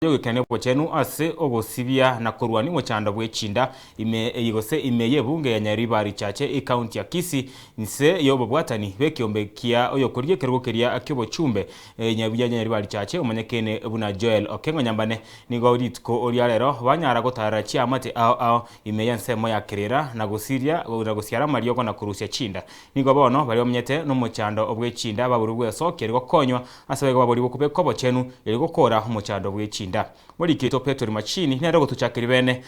Y'ogoikerania obochenu ase ogosibia na korwania omochando bwe chinda ime eye gose ime y'ebunge ya Nyaribari Chache ecounty ya Kisii inse y'obobwatani bw'ekeombe kia oyokorigia ekerogo keria ki'obochumbe ya Nyaribari Chache omanyekene buna Joel Okengo Nyambane nigo rituko ria rero banyara gotarera chiamate ao ao ime y'ensemo ya Kerera na gosiria na gosiara amariogo na korusia chinda. Nigo bono baria bamenyete nomochando bwe chinda baborwe gwesokia erio gokonywa Ase abaiga baborigwe kobekwa obochenu, erio gokora omochando bwe chinda. Moriki oito Petero Machini nere ogotochakeria bene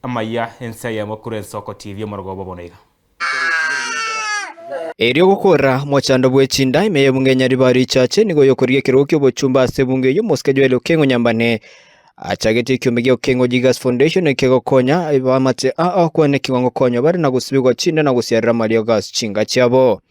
amayia ense eyemo korwa ensoko TV omorogoba bono iga. Erio gokora omochando bwe chinda ime y'ebunge ya Nyaribari Richache nigo oyokorigia ekerogo ki'obochumba ase ebunge eyio Omosike Joel Okengo Nyambane achagete ekiombe gia Okengo Jiggers Foundation ekegokonya abamate aa okwenekigwa ngokonywa bare na gosibigwa chinda na gosiarera amariogo ase chinka chiabo.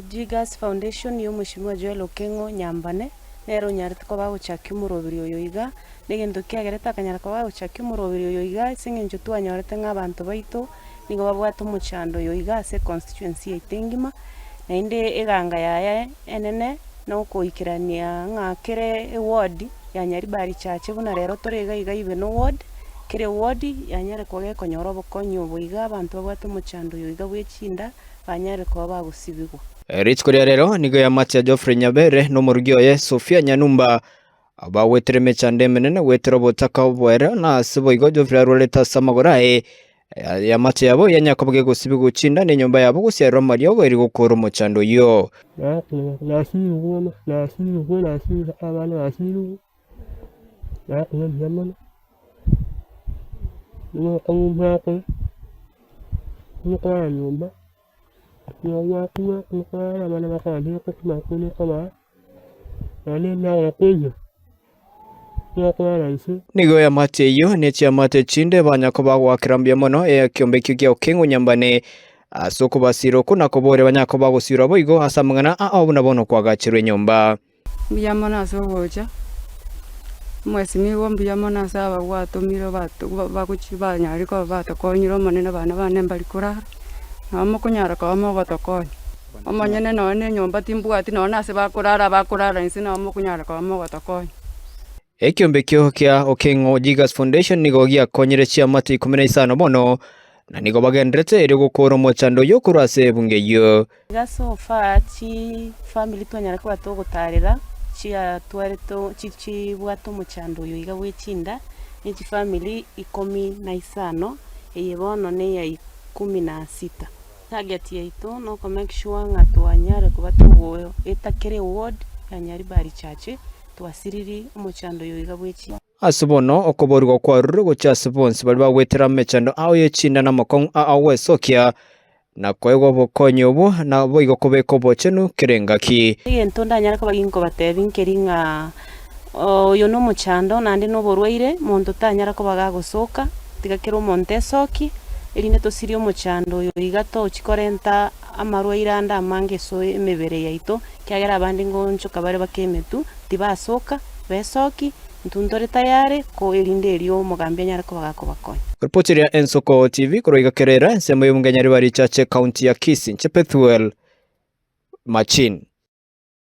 Jiggers Foundation ya Omweshimiwa Joel Okeng'o Nyambane nere onyarete koba agochakia omoroberi oyo iga, na egento kiagerete akanyara koba agochakia omoroberi oyo iga ase eng'encho twanyorete ng'a abanto baito nigo babwate omochando oyo iga ase econstituency yaito engima, naende eganga yaye enene na okoikerania ng'a kere eward ya Nyaribari Chache buna rero tore iga iga Ibeno ward, kera eward yanyare koba gekonyora obokonyi obo iga abanto babwate omochando oyo iga bwe chinda banyare koba bagosibigwa. Rituko ria rero nigo eamate ya Geoffrey Nyabere na omorugi oye Sophia Nyanumba bagwetire emechando emenene goetera obotaka oboere na ase boigo Geoffrey arwarete ase amagoro aye. Eamate yabo yanyara koba gegosibigwa chinda na enyomba yabo gosiarerwa amariogo erio gokora omochando oyio. Nasirigwe, nasirigwe, nasirigwe, abana basirigwe, nakora mbuya mono, nigo nkorara nyomba, nigo gwakure, nkorara abana bakaba naende endagera koiyo, nigo nkorara inse. Nigo eamate eyio ne chiamate chinde banya koba goakera mbuya mono ekiombe ekio gia Okeng'u Nyambane ase okobasiira okwo na koboria banya koba gosiirwa boigo ase amang'ana ao buna bono kwagacherwe enyomba. Mbuya mono ase ogocha, omwesimigwa mbuya mono ase aba gwatomire bato bagochi banyare koba batokonyire omonene abana bane mbari korara, nabo mokonyara koba mogotokonya. Omonyene nonye na enyomba timbwati nonye na ase bakorara bakorara inse nabo mokonyara koba mogotokonya. Ekiombe ekio kia Okeng'o Jiggers Foundation nigo giakonyire chiamate ikomi na isano bono, na nigo bagendererete erio gokora omochando oyio korwa ase ebunge eyio. Iga so far chifamiri twanyara koba togotarera chiatwarete chibwate omochando oyo iga bwe chinda, ne chifamiri ikomi na isano, eye bono neya ikumi na sita. Target yaito noko make sure ng'a twanyare koba togoeta kera eward ya Nyaribari Chache twasiriri omochando oyo iga bwe chinda. Ase bono okoborigwa kwarure gochia ase bonsi baria bagwetera amechando ao ye chinda na amakong'u ao gwesokia, na koegwa obokonyi obwo, naboigo kobeka obochenu kera engaki. Egento ndanyare koba ginkobatebia nkeri ng'a oyo nomochando naende noborwaire, monto tanyara koba gagosoka, tiga kera omonto esokie, erinde tosirie omochando oyo iga tochi korenta amarwaire ande amange ase emebere yaito, ekiagera abande ngoonchoka bare bake emetwe, tibasoka, besokie, intwe ntore tayari, ko erinde erio omogambi anyare koba gakobakonya. Ripoti ria Ensoko TV korwa iga Kerera, ensemo y'obongenyari bwa Richache, County ya Kisii, Inche Pethuel Machin.